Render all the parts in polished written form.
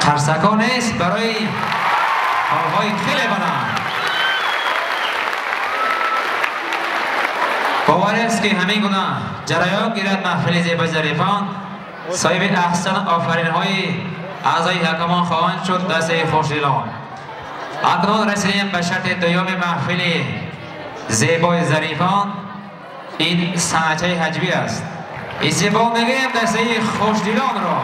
Қарсакҳо нест барои ҳолҳои хеле баланд. Бовар аст ки ҳамин гуна ҷараён гирад маҳфили зебои зарифон соҳиби аҳсан офаринҳои аъзои ҳакамон хоҳанд шуд дастаи хушдилон. Акнун расидем ба шарти дуюми маҳфили зебои зарифон. Ин санъатчаи ҳаҷвӣ аст. Истиқбол мегирем дастаи хушдилонро.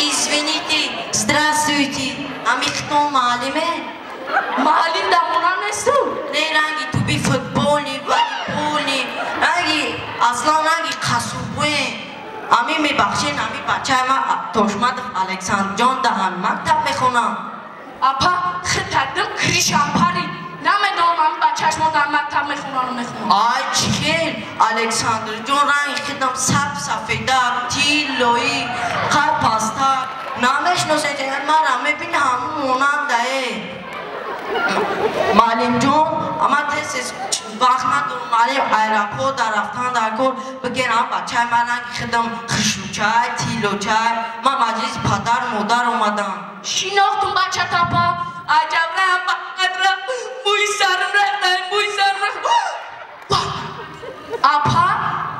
Извините, здравствуйте, амихтон маалиме? Маалим дамона несту? Не, ранги туби футболни, волейболни, ранги аслан ранги қасубуе. Ами мебахшен, ами бачаи ма Тошматов Александрҷон да ҳами мактаб мехонам. Апа, хитадим кришам пари. Намедонам ами бачааш мо дар мактаб мехонану мехонам. Ай чӣ хел, Александрҷон ранги хидам саб сафедак, тиллоӣ, қад пастак. Намешносед, мара мебини ҳамун монандае. Маълимҷон, ама тез вақт надорам, маълим аэропорт дар рафтан дар кор бигер ам бачаи ман ранги хидам хушрӯчай, тиллочай. Ман маҷлиси падару модар омадам. Шинохтум бачат апа, аҷабраам бақадра, мӯи сарам рехта, мӯи сарам рехта. Апа,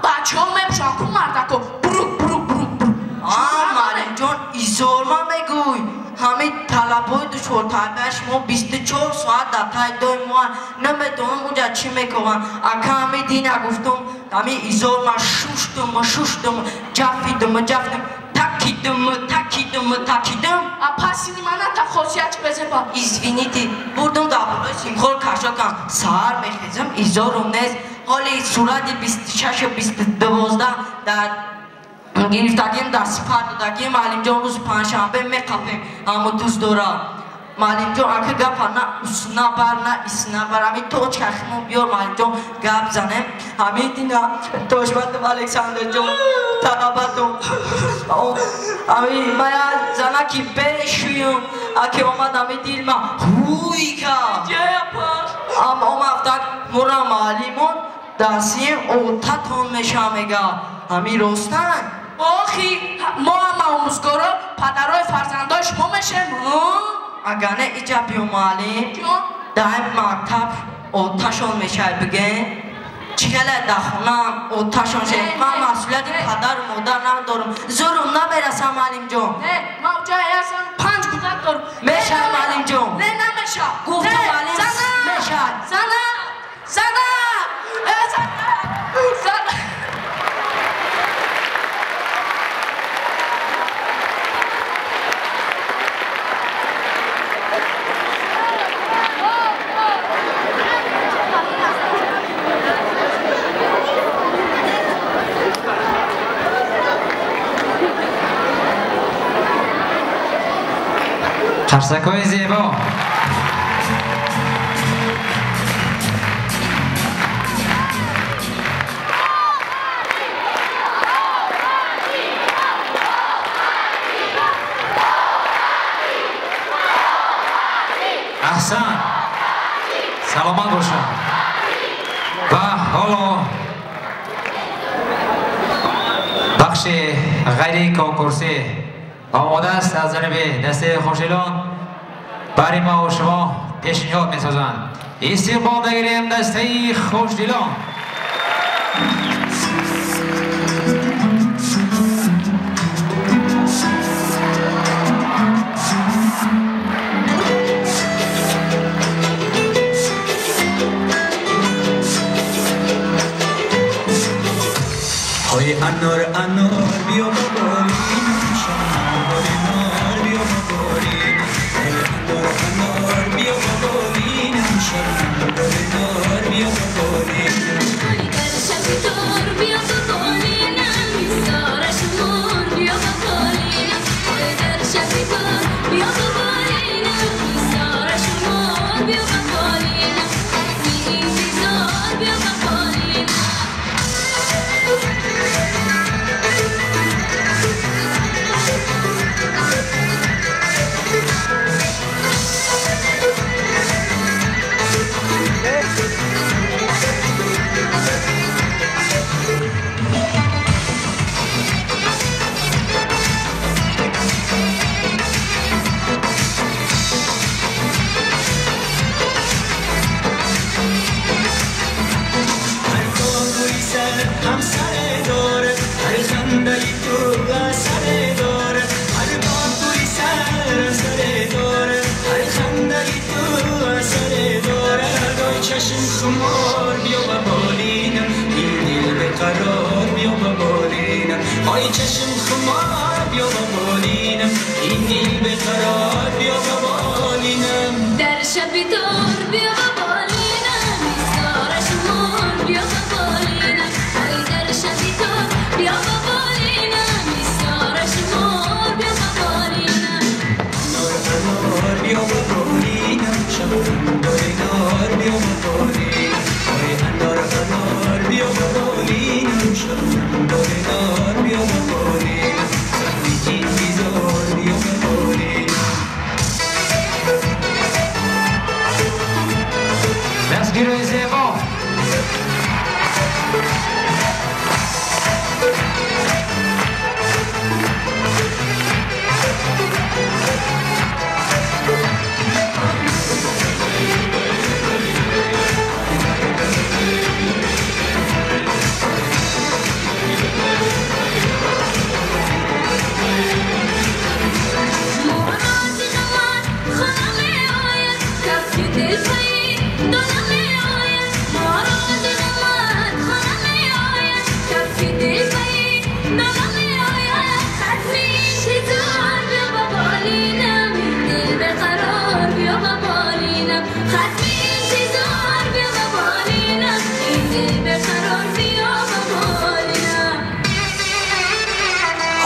бачаҳо мепӯшанд ку мардако, бурук, бурук, бурук, бурук. А, маълимҷон, изорма мегӯй. Ҳамин талабҳои душвортарбияи шумо 24 соат дар таи дои моа намедонам унҷа чӣ мекунанд. Ака ҳамин дина гуфтум, ҳамин изорма шуштум, шуштум, ҷафидум, ҷафидум, такидум, такидум, такидум. Апа, сини мана та хосият безеба. Извините, бурдум дар болои симхор кашо кам. Саҳар мехезам, изорум нест. Ҳоли сурати 26 22 дар гирифтагим дар сипар додагим. Маълимҷон рӯзи панҷшанбе меқапем ҳамо дӯст дора. Маълимҷон ака гапа на усна бар, на исна бар, ҳамин точка химон биёр маълимҷон гап занем. Ҳамин дина Тошматов Александрҷон талабатум. Ҳамин мая занаки бешӯюм аки омад ҳамин дилма ҳуй кард. Ам омафтак мура маълимон дарсием отатон меша мега. Ҳамин ростан? Охи, мо ҳама омӯзгоро падарои фарзандои шумо мешем. Агар не иҷа биё маълим, дар мактаб оташон мешавад биген. Чӣ хеле дар хонаам оташон шавад. Ман масъулияти падару модар надорам. Зӯрум намерасам маълимҷон. Не, ман уҷа ҳастам, 5 кӯдак дорам. Мешавад маълимҷон. Не, намешавад. Гуфтам маълим мешавад. Зана! Зана! Зана! Зана! Қарсакҳои зебо. Аҳсан, саломат бошад. Ва ҳоло бахши غیر کنکورسی آماده است از جانب دسته خوشدلان برای ما و شما پیشنهاد می‌سازند. استقبال بگیریم دسته خوشدلان. های انار انار بیا بالینم، شمع نار بیا بالینم. های انار انار بیا بالینم، شمع نار بیا بالینم. در شب تار بیا بالینم، سارا شمور بیا بالینم. های در شب تار بیا بالینم، سارا شمور بیا بالینم. انتظار بیا بالینم. خمار بیا بالینم، این دل به قرار بیا بالینم. های چشم خمار بیا بالینم، این دل به قرار بیا بالینم. در شب تار بیا بالینم، سارا شمور بیا بالینم. های در شب تار بیا بالینم، سارا شمور بیا بالینم. نار انار بیا بالینم، شب نار بیا بالینم. های انار انار بیا بالینم، شب نار بیا بالینم. زندگی بیزار بیا بالینم. دستگیری زیبا.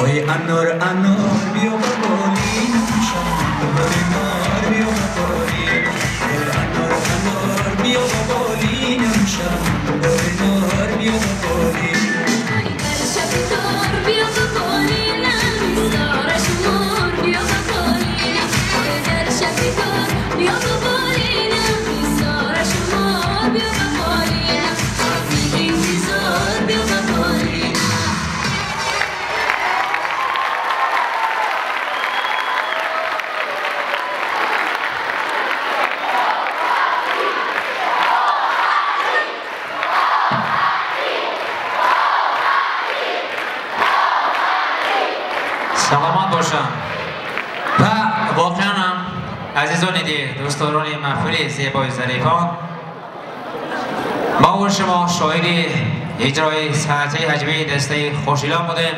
های انار انار بیا بالینم، شب نار بیا بالینم. های انار انار بیا بالینم، شب نار بیا بالینم. در شب تار بیا بالینم، سارا شمور بیا بالینم. های در شب تار بیا بالینم، سارا شمور بیا بالینم. انتظار بیا بالینم. سلامت باشم و واقعا هم عزیزان دل، دوستداران محفل زیبای ظریفان، ما و شما شاهد اجرای صنعتی حجبی دسته خوشدلان بودیم.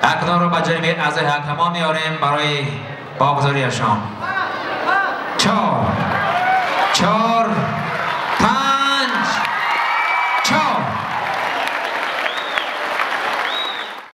اکنون رو به جانب اعضای حکمان میاریم برای باگذاریشان. 4